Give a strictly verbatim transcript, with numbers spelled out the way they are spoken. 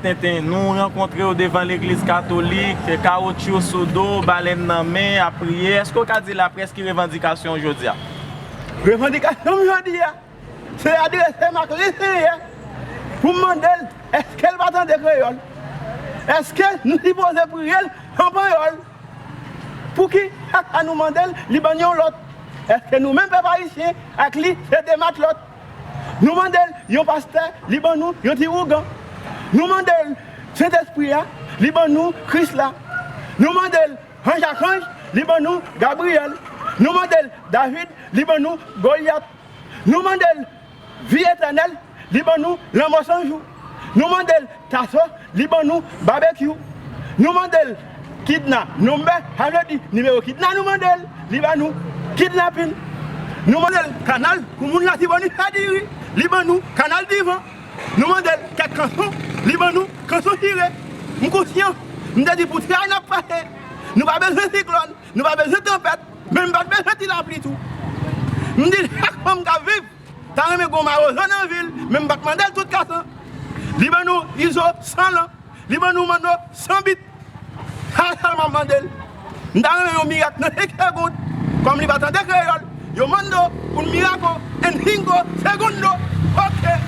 Tenten, nou rankontre w devan legliz katolik, kawotchou sou do, balèn nan men, ap priye. Èske w ka di laprès ki revandikasyon w jodi a? Revandikasyon m jodi a, se adrese m ak Lesenyè pou m mande l, èske l pa tande kreyòl? Èske nou sipoze priye l an panyòl? Pouki chak fwa nou mande l, li ban n yon lòt? Èske nou menm pèp ayisyen ak li se de matlòt? Nou mande l yon pastè, li ban nou yon ti ougan. Nou mande l Sentespri a, li ban nou Kris la. Nou mande l Jan Jak Anj, li ban nou Gabriyèl. Nou mande l David, li ban nou Golyat. Nou mande l vi etènèl, li ban nou lanmò san jou. Nou mande l Taso, li ban nou babekyou. Nou mande l Kidna Nonbè, sa vle di nimewo kidna nou mande l, li ban nou kidnapin. Nou mande l kanal pou moun Latibonit fè diri, li ban nou kanal divan. Nou mande l kèk kanson, li ban nou kanson chire. M konsyan, m te di pou tray n ap pase, nou pa bezwen siklòn, nou pa bezwen tanpèt, men m pa t bezwen ti lapli tou. M di chak fanm k ap viv ta renmen gon mawozo nan vil, men m pa t mande l tout kasan. Li ban nou izo san lan, li ban nou manno san bit. Sa sèlman m mande l. M ta renmen yon mirak nan senk segonn. Kòm li pa tande kreyòl, yo mando un miraco en cinco segundos. Oke.